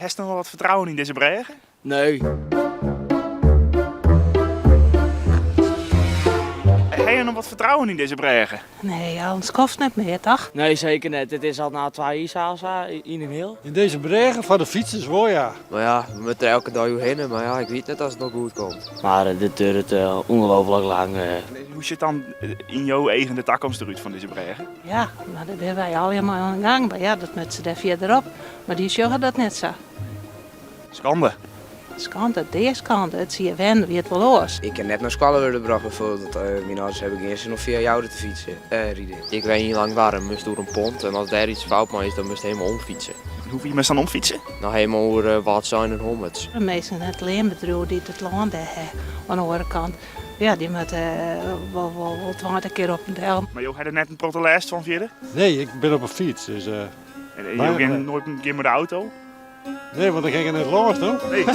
Hast noch wol wat fertrouwen yn dizze brêge? Nee. Ha je noch wat fertrouwen yn dizze brêge? Nee, al in skoft net mear, toch? Nee, seker net. It is al na twa jier sa of sa yn en heal. Yn dizze brêge foar de fytsers wol ja. No ja, we moatte der elke dei oerhinne, mar ja, ik wit net as it noch goed komt. Mar dit duorret ûngelooflik lang. Hoe sjocht dan yn jo eagen de takomst derút fan dizze brêge? Ja, mar dêr binne wy allegear mei oan de gang. Mar ja, dat moat se dêr fierderop. Mar dy sjogge dat net sa. Skande. Skande, deaskande. It sie wen, wie it wol oars. Ik kin net nei skoalle wurde brocht bijvoorbeeld, want myn âlders hawwe gjin sin om fia Joure te fytsen, riden. Ik wenje yn Langwar, moast oer in pont en as dêr iets fout mei is, dan moast helemaal omfytse. Hoe fier moast dan omfytse? No helemaal oer Wâldsein en Hommerts. De minsken it leanbedriuw dy't it lân dêr ha oan de oare kant, ja, dy moatte wol wol 20 kear op en del. Mar jo ha der net in protte lêst fan fierder? Nee, ik bin op 'e fyts, dus. En jo gean noait in kear mei de auto? Nee, want dan kin ik net lâns, no? Nee.